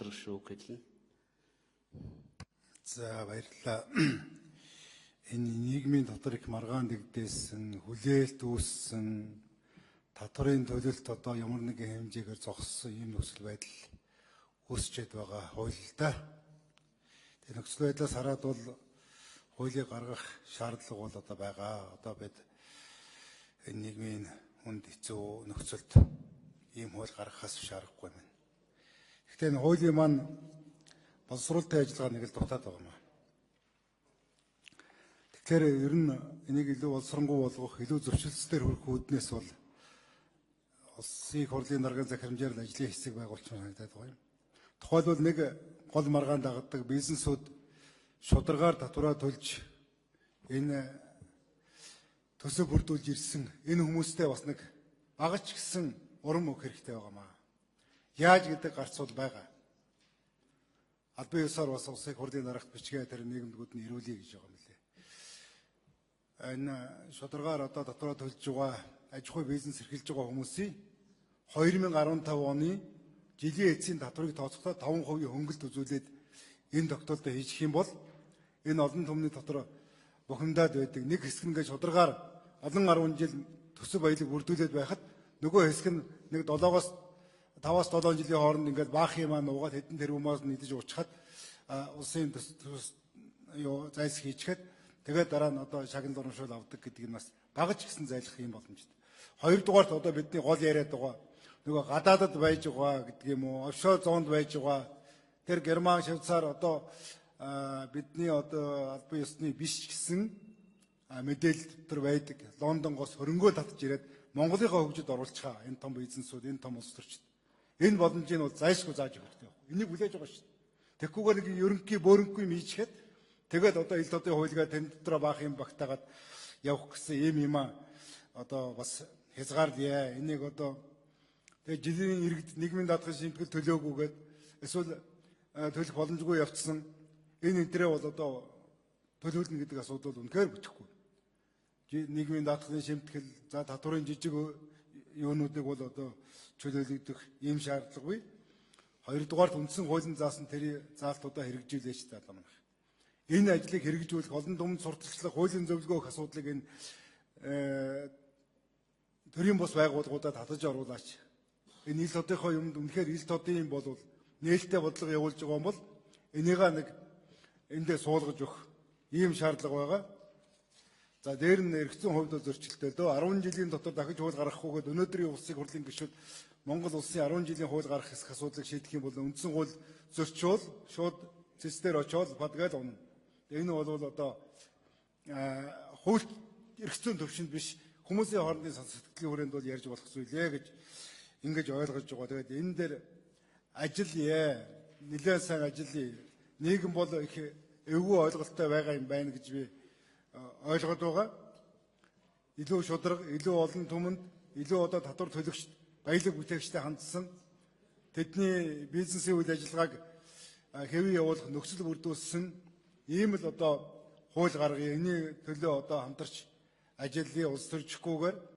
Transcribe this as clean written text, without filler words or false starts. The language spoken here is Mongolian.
Бадршүүг хэлнэ. За, баярлалаа. Энэ нийгмийн дотор их маргаан дэгдээсэн, хүлээлт үүссэн, татварын төлөлт одоо ямар нэгэн хэмжээгээр зогссон ийм нөхцөл байдал үүсчээд байгаа хууль л да. Тэгээ нөхцөл байдлаас хараад бол хуулийг гаргах шаардлага бол одоо байгаа. Одоо бид энэ нийгмийн хүнд хэцүү нөхцөлд ийм хууль гаргахаас шаарахгүй юм байна. Гэхдээ энэ хуулийн маань боловсруулалтын ажиллагаа нэг л дутаад байгаа юм аа. Тэгэхээр ер нь энийг илүү боловсронгуй болгох, илүү зөрчилдөөр хүрэх үүднээс бол Улсын их хурлын даргын захирамжаар л ажлын хэсэг байгуулчихмаар санагдаад байгаа юм. Тухайлбал, нэг гол маргаан дагдаг бизнесүүд шударгаар татвараа төлж, энэ төсөв бүрдүүлж ирсэн энэ хүмүүстэй бас нэг бага ч гэсэн урам өгөх хэрэгтэй байгаа маа. Яаж гэдэг гарц бол байгаа. Албан ёсоор бас Улсын их хурлын дарагт бичгээ тэр нийгэмдгүүд нь ирүүлье гэж байгаа юм лээ. Энэ шударгаар одоо татвараа төлж байгаа, аж ахуй бизнес эрхэлж байгаа хүмүүсийн 2015 оны жилийн эцсийн татварыг тооцохдоо 5% хөнгөлт үзүүлээд энэ тогтоолтоо хийчих юм бол энэ олон түмний дотор бухимдаад байдаг нэг хэсэг нь ингээд шударгаар олон 10 жил төсөв баялаг бүрдүүлээд байхад нөгөө хэсэг нь нэг 7-оос 5-аас 7 жилийн хооронд ингээд баах юм аа нуугаад, хэдэн тэрбумаас нэгдэж уучхад, улсын төс юу зайлсхийчихэд хийчихэд, тэгээд дараа нь одоо шагнал урамшуул авдаг гэдэг нь бас бага ч гэсэн зайлах юм боломжтой. Хоёрдугаарт, одоо бидний гол яриад байгаа нөгөө гадаадад байж байгаа гэдэг юм уу, офшор зоонд байж байгаа тэр Герман, Швейцар, одоо бидний одоо албан ёсны биш гэсэн мэдээлэл дотор байдаг Лондонгоос хөрөнгөө татж ирээд Монголынхаа хөгжилд оруулчихаа энэ том бизнесүүд, энэ том улс төрчид. Энэ боломжийг бол зайлшгүй зааж өгөх хэрэгтэй. Энийг хүлээж байгаа шүү дээ. Тэгхгүйгээр нэг ерөнхий бөөрөнхий юм хийчихэд, тэгээд одоо ил тодын хуулигаа тэн дотроо баах юм багтаагаад явах гэсэн ийм юм а одоо бас хязгаарлая. Энийг одоо тэгээд жилийн иргэд нийгмийн даатгалын шимтгэл төлөөгүйгээд эсвэл төлөх боломжгүй явцсан энэ энтрээ бол одоо төлөөлнө гэдэг асуудал бол үнэхээр бүтэхгүй. Нийгмийн даатгалын шимтгэл, за татварын жижиг юунуудыг бол одоо чөлөөлөгдөх ийм шаардлага бий. Хоёрдугаарт, үндсэн хуулийн заасан тэр заалтуудаа хэрэгжүүлээч та манайх. Энэ ажлыг хэрэгжүүлэх, олон түмэнд сурталчлах, хуулийн зөвлөгөө өгөх асуудлыг энэ төрийн бус байгууллагуудад татаж оруулаач. Энэ ил тодынхоо юмд үнэхээр ил тодын юм бол нээлттэй бодлого явуулж байгаа юм бол энийгээ нэг эндээ суулгаж өгөх ийм шаардлага байгаа. За, дээр нь эргэцэн хувьд бол зөрчилтэй л дөө. 10 жилийн дотор дахиж хууль гаргахгүйгээд өнөөдрийн улсын хурлын гишүүд Монгол улсын 10 жилийн хууль гаргах хэсэг асуудлыг шийдэх юм бол үндсэн хууль зөрчүүл шууд цэс дээр очиод падгаал унана. Энэ бол одоо хууль эрх зүйн төвшөнд биш, хүмүүсийн хоорондын сэтгэлийн хүрээнд бол ярьж болох зүйлээ гэж ингэж ойлгож байгаа. Тэгээд энэ дээр ажиллая. Нилээн сайн ажиллая. Нийгэм бол их эвгүй ойлголттой байгаа юм байна гэж би ойлгоод байгаа. Илүү шударга, илүү олон түмэнд, илүү одоо татвар төлөгч, баялаг бүтээгчтэй хандсан, тэдний бизнесийн үйл ажиллагааг хэвэн явуулах нөхцөл бүрдүүлсэн ийм л одоо хууль гаргая. Энийн төлөө одоо хамтарч ажиллая, улс төрчихгүйгээр.